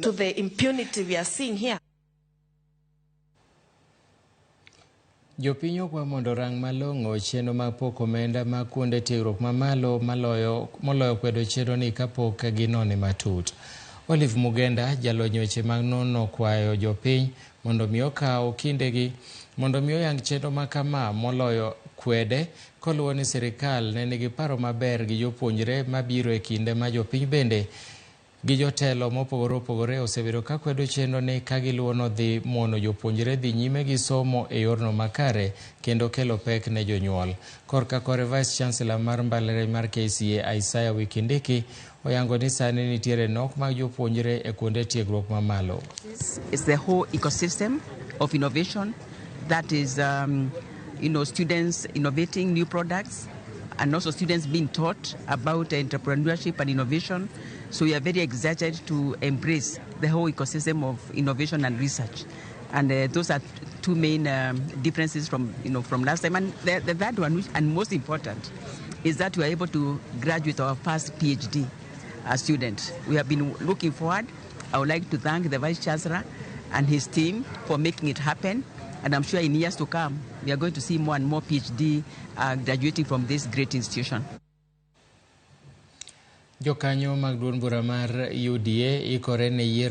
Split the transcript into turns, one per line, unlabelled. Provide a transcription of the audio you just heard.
To the impunity we are seeing here.
Jopiny okwa mondo orang malong'o chenro mag poko omenda mag kuonde tiegruok mamalo maloyo moloyo kwedo chenro ni kapok ginone matut. Olive Mugenda, jalony weche mag nono kwayo jopiny mondo mi okaw kindegi mondo mi oyang chenro ma kama moloyo kwede koluwo ni sirikal ne nigi paro maber gi jopuonjre mabiro e kinde ma jopiny bende gi jotelo mopogore opogore osebedo ka kwedo chenro ni ka giluwo no dhi mono jopuonjre dhi nyime gi somo e yorno makare kendo kelo pek ne jonyuol. Korka kore Vice Chancellor mar mbalariany mar KCA Isaiah Wikindiki oyango ni sani nitiere nok mag jopuonjre e kuonde tiegruok mamalo.
It's the whole ecosystem of innovation that is, students innovating new products and also students being taught about entrepreneurship and innovation. So we are very excited to embrace the whole ecosystem of innovation and research. And those are two main differences from last time. And the third one, which, and most important, is that we are able to graduate our first PhD student. We have been looking forward. I would like to thank the Vice Chancellor and his team for making it happen. And I'm sure in years to come, we are going to see more and more PhD graduating from this great institution.
Jokanyo mag duond bura mar UDA ikore ne yiero